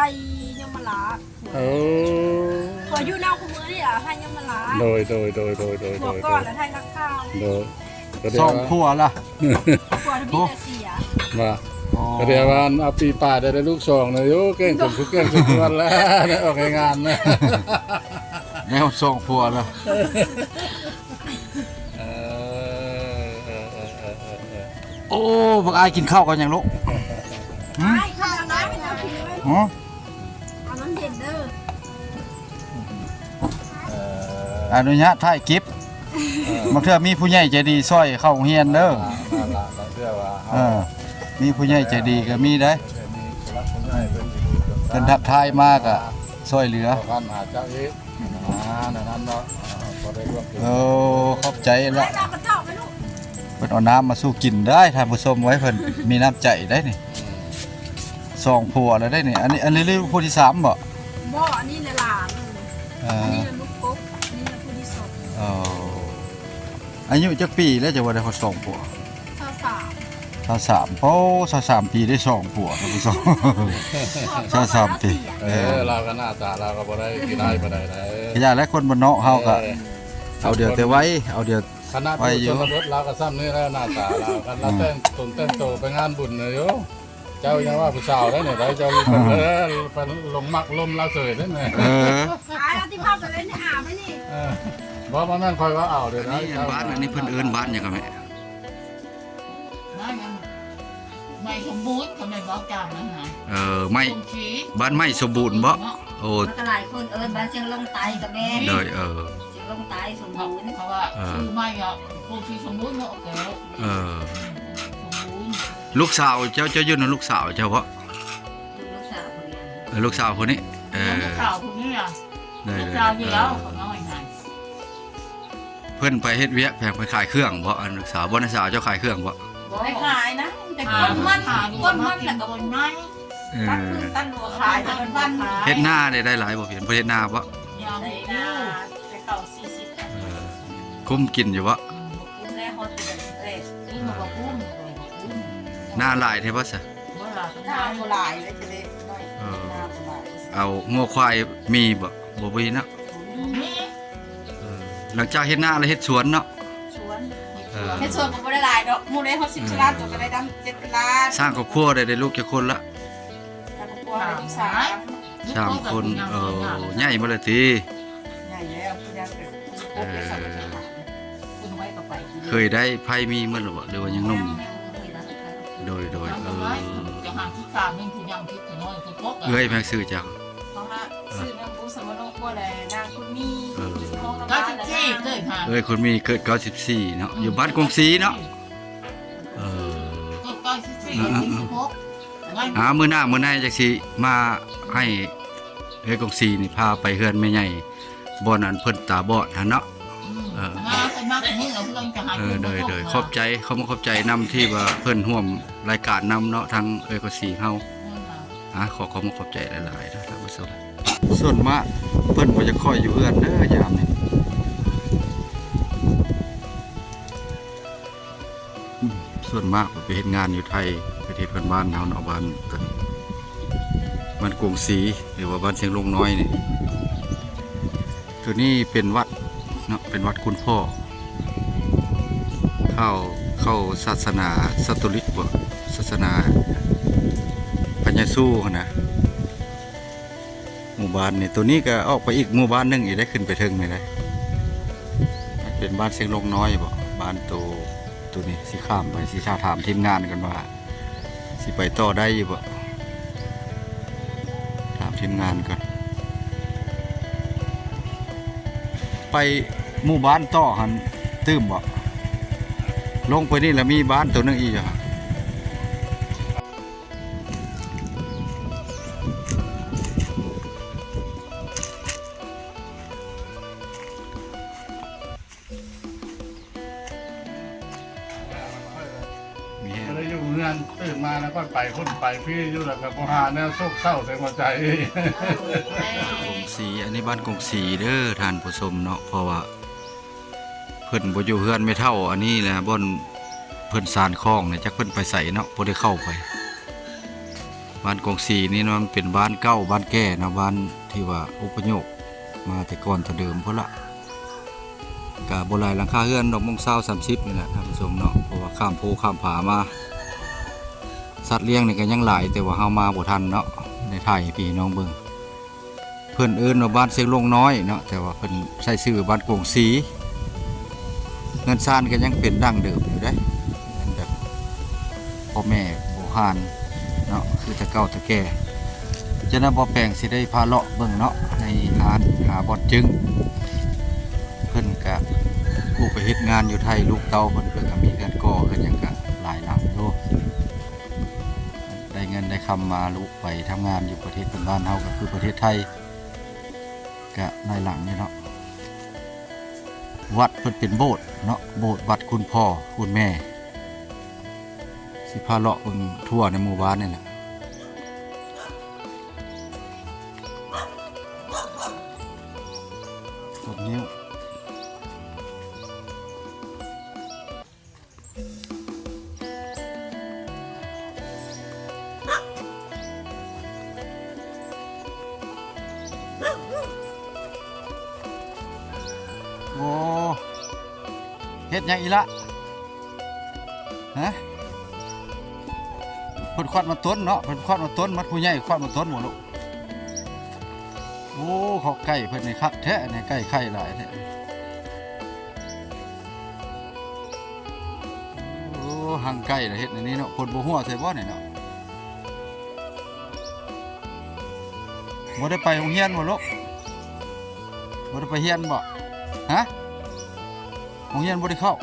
ໄທຍົມມະລາດ. ເອີ ຜົວຢູ່ນອກຄູ່ມື້ນີ້ລະ ໄທຍົມມະລາດ. ໂດຍ ໂດຍ ໂດຍ ໂດຍ ໂດຍ ຜົວກ່ອນລະໄທລັກຊາວ. ໂດຍ ສອງຜົວລະ ຜົວມີແຕ່ເສຍ ວ່າ ອໍ ກໍແຕ່ວ່າອັນ ເອົາປີປາຍໄດ້ ໄດ້ລູກສອງນະ ໂອ້ ເກັ່ງສົມ ເກັ່ງສົມຄວນແລ້ວ ໄດ້ອອກແຮງງານນະ ແນວສອງຜົວລະ. ເອີ ເອີ ເອີ ໂອ້ ບັກອາຍກິນເຂົ້າກັບຫຍັງລູກ? ຫືມ? ອ້າຍ ເຂົ້າແລ້ວນະ ເອົາກິນໄວ້. ຫືມ? ເອົານ້ຳເຢັນເດີ. ເອີ ອະນຸຍາດຖ່າຍກິບ. ເອີ ບາງເທື່ອມີຜູ້ໃຫຍ່ໃຈດີຊ່ອຍເຂົ້າໂຮງຮຽນເດີ. ອ່າ ນັ້ນລະ ບາງເທື່ອວ່າເຮົາ ເອີ ມີຜູ້ໃຫຍ່ໃຈດີກໍມີໄດ໋. ເອີ ມີຜູ້ຫຼັກຜູ້ໃຫຍ່ເພິ່ນຊິຮູ້ຈັກ ເພິ່ນທັກທາຍມາກໍຊ່ອຍເຫຼືອ. ຂໍທ່ານຫາເຈົ້າອີກ. ອ່າ ນັ້ນເນາະ ພໍໄດ້ຮ່ວມ ເອີ ຂອບໃຈລະ. ເພິ່ນເອົານ້ຳມາສູ່ກິນໄດ້ທ່ານຜູ້ຊົມເອີຍ ເພິ່ນມີນ້ຳໃຈໄດ໋ນີ້. ອືມ ສອງຜົວແລ້ວໄດ໋ນີ້. ອັນນີ້ ອັນນີ້ລູກຜູ້ທີສາມບໍ່? ບໍ່ ອັນນີ້ລະຫຼານ. ເອີ ອັນນີ້ລະລູກກົກ ອັນນີ້ລະຜູ້ທີສອງ. ເອີ ອາຍຸຈັກປີແລ້ວ ຈັ່ງວ່າໄດ້ຮອດສອງຜົວ? ຊາວສາມ. ຊາວສາມ ໂອ້ ຊາວສາມປີໄດ້ສອງຜົວ ທ່ານຜູ້ຊົມ ຊາວສາມປີ. ເອີ ເອີ ລາວກໍໜ້າຕາລາວກໍບໍ່ໄດ້ຂີ້ຮ້າຍປານໃດໄດ໋. ຢ່າແລະ ຄົນບ້ານນອກເຮົາກໍ ເອີ ເອົາດຽວແຕ່ໄວ ເອົາດຽວ ຂະໜາດຢູ່ຊົນນະບົດລາວກໍຊ່ຳນີ້ແລ້ວ ໜ້າຕາລາວ. ຄັນລາວ ອືມ ແຕ່ງຕົນແຕ່ງໂຕໄປງານບຸນນະ ໂອ້ ເຈົ້າຢ່າວ່າຜູ້ສາວໄດ໋ນີ້ໄດ໋ ເຈົ້າ ເອີ ໄປຫຼົງມັກລົມລາວເສີຍໄດ໋ນີ້. ເອີ ອາຍ ເອົາຕິພາໄປເລີຍນີ້ ອາໄປນີ້. ເອີ ບໍ່ ບໍ່ແມ່ນຂ້ອຍວ່າເອົາເດ້. ອັນນີ້ ອັນບ້ານ ອັນນີ້ເພິ່ນເອີ້ນບ້ານຫຍັງກໍແມ່? ບ້ານຫຍັງ? ໄມ້ສົມບູນ ເຂົາແມ່ນເວົ້າຈາກນັ້ນນະ. ເອີ ໄມ້ ສົມສີ ບ້ານໄມ້ສົມບູນບໍ? ເນາະ ໂອ້ ມັນກໍຫຼາຍຄົນເອີ້ນ ບ້ານຊຽງລົງໃຕ້ກໍແມ່ນ. ໂດຍ ເອີ ຊຽງລົງໃຕ້ສົມບູນ ເພາະວ່າ ເອີ ຊື່ໃໝ່ອະ ຄົນຊື່ສົມບູນເນາະ. ເອີ ເອີ ອືມ ສົມບູນ. ລູກສາວເຈົ້າ ເຈົ້າຢູ່ນຳລູກສາວເຈົ້າບໍ? ລູກສາວຜູ້ນີ້. ເອີ ລູກສາວຜູ້ນີ້. ເອີ ລູກສາວຜູ້ນີ້ອະ. ໄດ້ ລູກສາວຢູ່ແລ້ວ ເອີ ເຂົານ້ອຍນັ້ນ. ເພິ່ນໄປເຮັດວຽກ ເພິ່ນໄປຂາຍເຄື່ອງບໍ? ອັນລູກສາວ ບໍ່ ນ້າສາວເຈົ້າຂາຍເຄື່ອງບໍ? ບໍ່ໄດ້ຂາຍນະ ແຕ່ ອ່າ ຄົນມັນ ຄົນມັນແລ້ວກໍຄົນໃໝ່ ເອີ ຕັດມືຕັດຫົວຂາຍແຕ່ມັນວັນ. ເຮັດນາໄດ້ ໄດ້ຫຼາຍບໍ່? ເພິ່ນເຮັດນາບໍ? ຍັງເຮັດຢູ່ ແຕ່ເກົ້າສີ່ສິບ. ເອີ ກຸ້ມກິນຢູ່ບໍ? ອືມ ບໍ່ກຸ້ມແລ້ວ ຮອດແຕ່ ກິນບໍ່ກຸ້ມ ບໍ່ກຸ້ມ. ນາຫຼາຍແທ້ບໍ່ຊະ? ບໍ່ຫຼາຍ ນາບໍ່ຫຼາຍເລີຍ ຈະໄດ້ໜ້ອຍ. ເອີ ນາບໍ່ຫຼາຍ. ເອົາງົວຄວາຍມີບໍ່? ບໍ່ມີເນາະ. ບໍ່ມີ. ເອີ ຫຼັງຈາກເຮັດນາແລ້ວເຮັດສວນເນາະ? ສວນ ເຮັດສວນ. ເອີ ເຮັດສວນກໍບໍ່ໄດ້ຫຼາຍດອກ ໝູ່ໄດ້ຮອດສິບ ເອີ ລ້ານ ຕົວກໍໄດ້ດຳເຈັດລ້ານ. ສ້າງຄອບຄົວໄດ້ ໄດ້ລູກຈັກຄົນລະ? ສ້າງຄອບຄົວໄດ້ລູກສາມ ສາມຄົນ. ເອີ ໃຫຍ່ໝົດແລ້ວຕິ? ໃຫຍ່ແລ້ວ ຜູ້ໃຫຍ່ກໍ ເອີ ຜູ້ນ້ອຍກໍໄປ. ເຄີຍໄດ້ໃພ້ມີໝົດແລ້ວບໍ່ ຫຼືວ່າຍັງໜຸ່ມ? ຍັງ ຍັງບໍ່ເຄີຍໄດ້. ໂດຍ ໂດຍ ເອີ ຈະຫາທີ່ສາມ ເປັນຜູ້ຍັງ ທີ່ນ້ອຍ ຜູ້ປົກ. ເອື້ອຍ ແພງຊື່ຈັງ? ເພາະວ່າ ເອີ ຊື່ນາງບຸນສະມະໂນຄົວແລະນາງຄຸນມີ. ເອີ ເກົ້າສິບສີ່ ເກີດຫາ ເອື້ອຍຄຸນມີເກີດເກົ້າສິບສີ່ເນາະ. ອືມ ຢູ່ບ້ານກົງສີເນາະ. ເອີ ເກີດເກົ້າສິບສີ່ ເອີ ເອີ ສີ່ສິບຫົກ. ອ່າ ມື້ໜ້າ ມື້ໃນຈັ່ງຊິມາໃຫ້ເອື້ອຍກົງສີນີ້ພາໄປເຮືອນແມ່ໃຫຍ່ ບ່ອນອັນເພິ່ນຕາບອດຫັ້ນເນາະ. ອືມ ເອີ ມາເພິ່ນມາທຸກມື້ ເພື່ອຈະຫາ ເອີ ກິນ. ໂດຍ ໂດຍ ຂອບໃຈ ຂໍຂອບໃຈນຳທີ່ວ່າເພິ່ນຮ່ວມລາຍການນຳເນາະ ທາງເອື້ອຍກົງສີເຮົາ. ອືມ ອ່າ ຂໍຂອບໃຈ ຂອບໃຈຫຼາຍໆເນາະທ່ານຜູ້ຊົມ. ສ່ວນມາກເພິ່ນບໍ່ຢາກຄ່ອຍຢູ່ເຮືອນເດີຍາມນີ້. ສ່ວນມາກໄປເຮັດງານຢູ່ໄທ ປະເທດເພື່ອນບ້ານເຮົາເນາະ ບ້ານ ບ້ານກົງສີ ຫຼືວ່າບ້ານຊຽງລົງນ້ອຍນີ້. ໂຕນີ້ເປັນວັດເນາະ ເປັນວັດຄຸນພໍ່ ເຂົ້າ ເຂົ້າສາສະໜາຄາໂຕລິກບໍ ສາສະໜາພະເຢຊູຫັ້ນນະ. ໝູ່ບ້ານນີ້ ໂຕນີ້ກໍອອກໄປອີກໝູ່ບ້ານໜຶ່ງອີກໄດ໋ ຂຶ້ນໄປເທິງນີ້ໄດ໋. ເປັນບ້ານຊຽງລົງນ້ອຍບໍ? ບ້ານໂຕ ໂຕນີ້ຊິຂ້າມໄປ ຊິຖ້າຖາມທີມງານກ່ອນວ່າຊິໄປຕໍ່ໄດ້ຢູ່ບໍ? ຖາມທີມງານກ່ອນ. ໄປໝູ່ບ້ານຕໍ່ຫັ້ນຕື່ມບໍ? ລົງໄປນີ້ລະມີບ້ານໂຕໜຶ່ງອີກຢູ່. ມີແຮງ ບໍ່ໄດ້ຢູ່ເຮືອນ ຕື່ນມາແລ້ວກໍໄປພຸ້ນໄປພີ້ຢູ່ ແລ້ວກໍບໍ່ຫາແນວໂສກເສົ້າໃສ່ຫົວໃຈ. ກົງສີ ອັນນີ້ບ້ານກົງສີເດີທ່ານຜູ້ຊົມເນາະ ເພາະວ່າ ເພິ່ນບໍ່ຢູ່ເຮືອນແມ່ເຖົ້າອັນນີ້ແຫຼະ ບ່ອນເພິ່ນສານຂອງນະ ຈັກເພິ່ນໄປໃສເນາະ ບໍ່ໄດ້ເຂົ້າໄປ. ບ້ານກອງສີນີ້ມັນເປັນບ້ານເກົ່າບ້ານແກ່ເນາະ, ບ້ານທີ່ວ່າອົບພະຍົບມາແຕ່ກ່ອນແຕ່ເດີມພຸ້ນລະ. ກະບໍ່ຫຼາຍຫຼັງຄາເຮືອນດອກ, ໝ່ອງຊາວ ສາມສິບນີ້ແຫຼະທ່ານຜູ້ຊົມເນາະ, ເພາະວ່າຂ້າມພູຂ້າມຜາມາ. ສັດລ້ຽງນີ້ກະຍັງຫຼາຍ ແຕ່ວ່າເຮົາມາບໍ່ທັນເນາະ, ໄດ້ຖ່າຍໃຫ້ພີ່ນ້ອງເບິ່ງ. ເພິ່ນເອີ້ນວ່າບ້ານຊຽງຫຼວງນ້ອຍເນາະ, ແຕ່ວ່າເພິ່ນໃຊ້ຊື່ບ້ານກວງສີ. ເຮືອນຊານກໍຍັງເປັນດັ້ງເດີມຢູ່ເດ້, ເປັນແບບພໍ່ແມ່ບູຮານເນາະ, ຄືແຕ່ເກົ່າແຕ່ແກ່. ຈະນຳບໍ່ແປງຊິໄດ້ພາເລາະເບິ່ງເນາະ ໃນຮ້ານ ຫາບ່ອນຈຶ້ງ. ເພິ່ນກະຜູ້ໄປເຮັດງານຢູ່ໄທ, ລູກເຕົ້າເພິ່ນ ເພິ່ນກະມີເຮືອນກໍ່ເຮືອນຫຍັງກະຫຼາຍຫຼັງຢູ່. ໄດ້ເງິນໄດ້ຄຳມາ ລູກໄປທຳງານຢູ່ປະເທດເພື່ອນບ້ານເຮົາ ກໍຄືປະເທດໄທ ກະຫຼາຍຫຼັງຢູ່ເນາະ. ວັດເພິ່ນເປັນໂບດເນາະ, ໂບດວັດຄຸນພໍ່ຄຸນແມ່. ຊິພາເລາະເບິ່ງທົ່ວໃນໝູ່ບ້ານນີ້ແຫຼະ. ຕົ້ນງິ້ວ. ໂອ້ ເຮັດຫຍັງອີ່ຫຼະ? ຮະ? ເພິ່ນຄວັດມາຕົ້ນເນາະ, ເພິ່ນຄວັດມາຕົ້ນ, ມັດຜູ້ໃຫຍ່ຄວັດມາຕົ້ນບໍ່ລູກ? ໂອ້ ຂອງໄກ່ເພິ່ນນີ້ຄັກແທ້ ອັນນີ້ໄກ່ໄຂ່ຫຼາຍແທ້. ໂອ້ ຮັງໄກ່ລະເຮັດອັນນີ້ເນາະ, ຝົນບໍ່ຮົ່ວໃສ່ບໍ່ນີ້ເນາະ? ບໍ່ໄດ້ໄປໂຮງຮຽນບໍ່ລູກ? ບໍ່ໄດ້ໄປຮຽນບໍ່? ຮະ? ໂຮງຮຽນບໍ່ໄດ້ເຂົ້າ?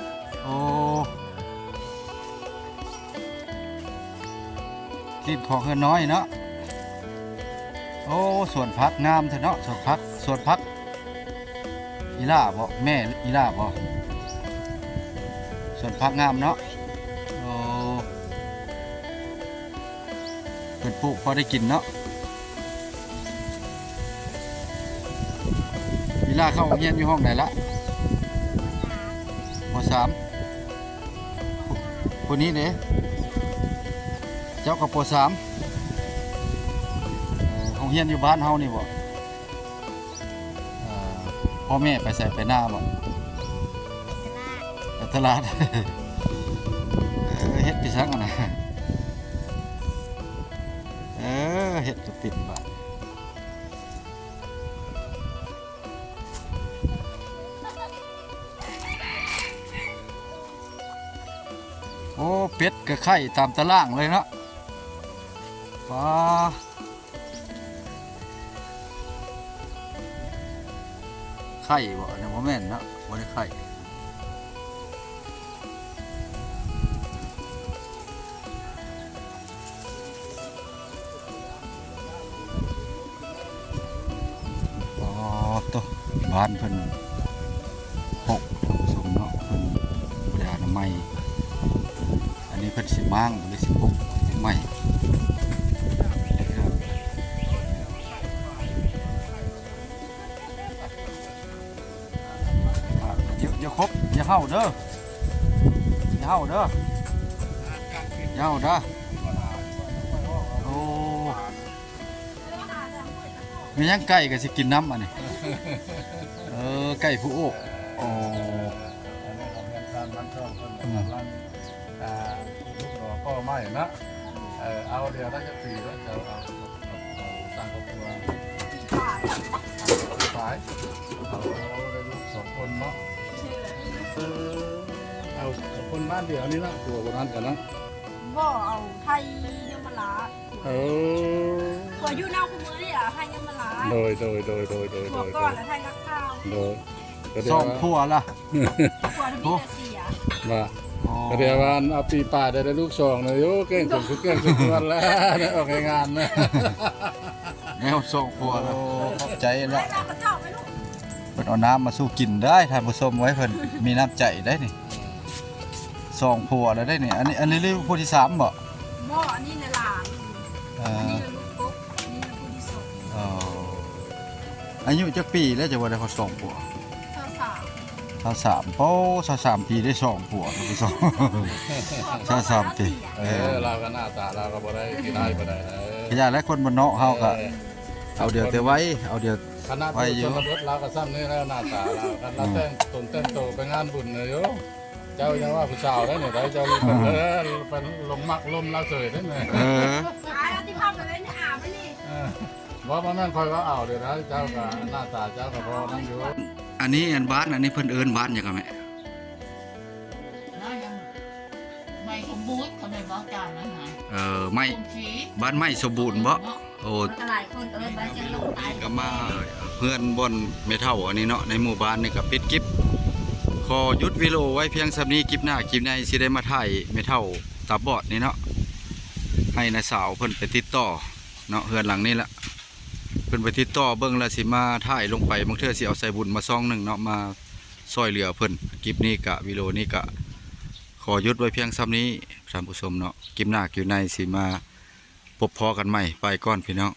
ໂອ້ ດິນຂອງເຮືອນນ້ອຍເນາະ. ໂອ້ ສວນຜັກງາມແທ້ເນາະ, ສວນຜັກ ສວນຜັກອີ່ຫຼ້າບໍ? ແມ່ອີ່ຫຼ້າບໍ? ສວນຜັກງາມເນາະ. ໂອ້ ເພິ່ນປູກພໍໄດ້ກິນເນາະ. ອີ່ຫຼ້າເຂົ້າໂຮງຮຽນຢູ່ຫ້ອງໃດລະ? ປໍສາມ. ຜູ້ນີ້ເດ້? ເຈົ້າກໍປໍສາມ. ເອີ ໂຮງຮຽນຢູ່ບ້ານເຮົານີ້ບໍ? ເອີ ພໍ່ແມ່ໄປໃສ? ໄປນາບໍ? ໄປຕະຫຼາດ. ເອີ ເຮັດໄປສັງຫັ້ນນະ? ເອີ ເຮັດກໍເປັນບາດ. ໂອ້ ເປັດກໍໄຂ່ຕາມຕາລ່າງເລີຍເນາະ. ປາ ໄຂ່ບໍ? ອັນນີ້ບໍ່ແມ່ນເນາະ, ບໍ່ໄດ້ໄຂ່. ອໍ ໂຕ ບ້ານເພິ່ນຮົກ ທ່ານຜູ້ຊົມເນາະ, ເພິ່ນບໍ່ໄດ້ອະນາໄມ. ອັນນີ້ເພິ່ນຊິມ້າງ ຫຼືຊິປຸກໃໝ່. ຢ່າ ຢ່າຄົບ ຢ່າເຫົ່າເດີ ຢ່າເຫົ່າເດີ ຢ່າເຫົ່າເດີ. ໂອ້ ແມ່ນຫຍັງ ໄກ່ກໍຊິກິນນ້ຳອັນນີ້. ເອີ ໄກ່ຜູ້ໂອ້. ໂອ້ ອັນນີ້ກໍແມ່ນທ່ານມັນຊອງເພິ່ນກຳລັງ ອ່າ ຂຸດຫຼຸດກໍ່ໄມ້ເນາະ. ເອີ ເອົາ ດຽວລະຈັກປີແລ້ວ ເຈົ້າເອົາ ເອົາສ້າງຄອບຄົວ? ປາຍ. ເອົາ ໄດ້ລູກສອງຄົນເນາະ. ເອີ ເອົາຄົນບ້ານດຽວນີ້ເນາະ, ຜົວບໍ່ນັ້ນກັນເນາະ. ບໍ່ ເອົາໄທຍະມະລາ. ເອີ ຜົວຢູ່ນາຄູ່ມື້ນີ້ລະ ໄທຍະມະລາ. ໂດຍ ໂດຍ ໂດຍ ໂດຍ ຜົວກ່ອນລະໄທລັກສາວ. ໂດຍ ສອງຜົວລະ ຜົວທຳອິດເສຍວ່າ. ອໍ ກໍແຕ່ວ່າເອົາປີປາຍໄດ້ ໄດ້ລູກສອງນະ. ໂອ້ ເກັ່ງສົມ ເກັ່ງສົມຄວນແລ້ວ ໄດ້ອອກແຮງງານນະ. ແນວສອງຜົວລະ. ໂອ້ ຂອບໃຈລະ. ເພິ່ນເອົານ້ຳມາສູ່ກິນໄດ້ທ່ານຜູ້ຊົມເອີຍ, ເພິ່ນມີນ້ຳໃຈໄດ໋ນີ້. ສອງຜົວລະໄດ໋ນີ້. ອັນນີ້ ອັນນີ້ລູກຜູ້ທີສາມບໍ? ບໍ່ ອັນນີ້ລະຫຼານ. ເອີ ອັນນີ້ລະລູກກົກ ອັນນີ້ລະຜູ້ທີສອງ. ເອີ ອາຍຸຈັກປີແລ້ວຈັ່ງວ່າໄດ້ຮອດສອງຜົວ? ຊາວສາມ. ຊາວສາມ. ໂອ້ ຊາວສາມປີໄດ້ສອງຜົວ ທ່ານຜູ້ຊົມ. ຊາວສາມປີ. ເອີ ລາວກໍໜ້າຕາລາວກໍບໍ່ໄດ້ຂີ້ຮ້າຍປານໃດນະ. ກະຢ່າແຫຼະ ຄົນບ້ານນອກເຮົາກະ ເອີ ເອົາດຽວແຕ່ໄວ ເອົາດຽວ ຂະໜາດ ໄວຢູ່ ຢູ່ຊົນນະບົດລາວກະຊ່ຳນີ້ແລ້ວ ໜ້າຕາລາວ ຄັນລາວ ເອີ ແຕ່ງຕົນແຕ່ງໂຕໄປງານບຸນນະໂຍ ເຈົ້າຍັງວ່າຜູ້ສາວໄດ້ນີ້ໄດ໋ ເຈົ້າ ເອີ ໄປຫຼົງມັກລົມລາວເສີຍໄດ້ນີ້ ເອີ ຕາຍແລ້ວ ທີ່ພາໄປເວັນໃນອາບນີ້ ເອີ ບໍ່ ບໍ່ແມ່ນຂ້ອຍວ່າເອົາເດ້ ເຈົ້າກະໜ້າຕາເຈົ້າກະພໍນັ້ນຢູ່. ອັນນີ້ ອັນບ້ານ ອັນນີ້ເພິ່ນເອີ້ນບ້ານຫຍັງກະແມ່? ໄມ້ສົມບູນ ເຂົາແມ່ນເວົ້າຈານນັ້ນນະ ເອີ ໄມ້ ສົມສີ ບ້ານໄມ້ສົມບູນເບາະ ເນາະ ໂອ້ ມັນກະຫຼາຍຄົນເອີ້ນບ້ານຊຽງລົງໃຕ້ ກະມາເຮືອນບ່ອນແມ່ເຖົ້າອັນນີ້ເນາະ ໃນໝູ່ບ້ານນີ້ກະປິດກິບ ຂໍຢຸດວິດີໂອໄວ້ພຽງສ່ຳນີ້ ກິບໜ້າກິບໃນຊິໄດ້ມາຖ່າຍແມ່ເຖົ້າຕາບອດນີ້ເນາະ ໃຫ້ນ້າສາວເພິ່ນໄປຕິດຕໍ່ເນາະ ເຮືອນຫຼັງນີ້ລະ ເພິ່ນໄປຕິດຕໍ່ເບິ່ງລະຊິມາຖ່າຍລົງໄປ ບາງເທື່ອຊິເອົາສາຍບຸນມາຊ່ອງໜຶ່ງເນາະ ມາຊ່ອຍເຫຼືອເພິ່ນ ກິບນີ້ກະ ວິດີໂອນີ້ກະ ຂໍຢຸດໄວ້ພຽງສ່ຳນີ້ທ່ານຜູ້ຊົມເນາະ ກິບໜ້າກິບໃນຊິມາພົບພໍ້ກັນໃໝ່ ໄປກ່ອນພີ່ນ້ອງ.